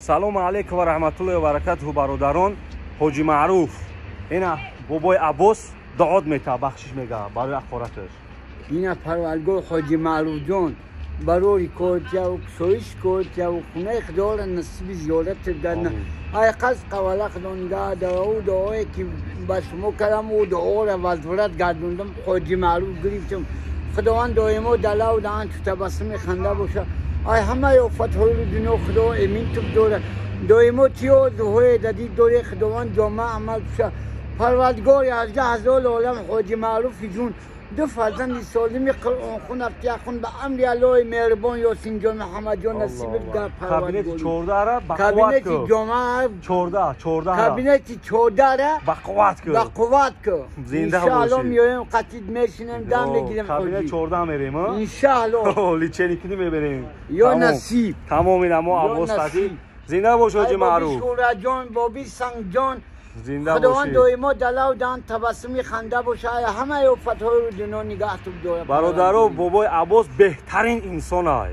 Салому алейкум ва раҳматуллоҳи ва баракатуҳу, бародарон. Ҳоҷи Маъруф ина бобои Аббос дуод мета, бахшиш мега барои ақораташ. Ина Парвардгор, Ҳоҷи Маъруфҷон, барори кортяву кусоиш кортяву хунаи Худоро насиби зиёрат гардна. Ай қасд қавала Худо нигаҳ дора. Ӯ дуое ки ба шумо кардам, ӯ дуоро вазворат гардондам, Ҳоҷи Маъруф гирифтам. Худованд доимо далаву даҳан чу табассуми ханда боша. Ай ҳамаи офатҳои дунё Худо эмин туб дора. Доимо чи орзуҳое дадид доре, Худованд ҷома амал пуша. Парвардгори 18 000 олам, Ҳоҷи Маъруфи ҷун ду фарзанди солими Қуръонхун, афтияхун ба амри Аллоҳи меҳрубон Ёсинҷон, Муҳаммадҷон насиб гар. Кабинети 14-ра кабинети ҷомаа. 14, 14. Кабинети 14-ра бақувват ку. Бақувват ку. Зинда. Иншаалло, меоем, қатид мешинем, дам мегирем. Кабинет 14 мерем. Иншаалло. Лечение кини меберем. Ё насиб. Тамом, ина мо Аббос таки. Зинда бош, Ҳоҷи Маъруф. Шураҷон, боби Сангҷон. Зинда. Худованд доимо далав дан табассуми ханда боша, ҳамаи офатҳои дунё нигаҳ дора. Бародаро, бобои Аббос беҳтарин инсонай.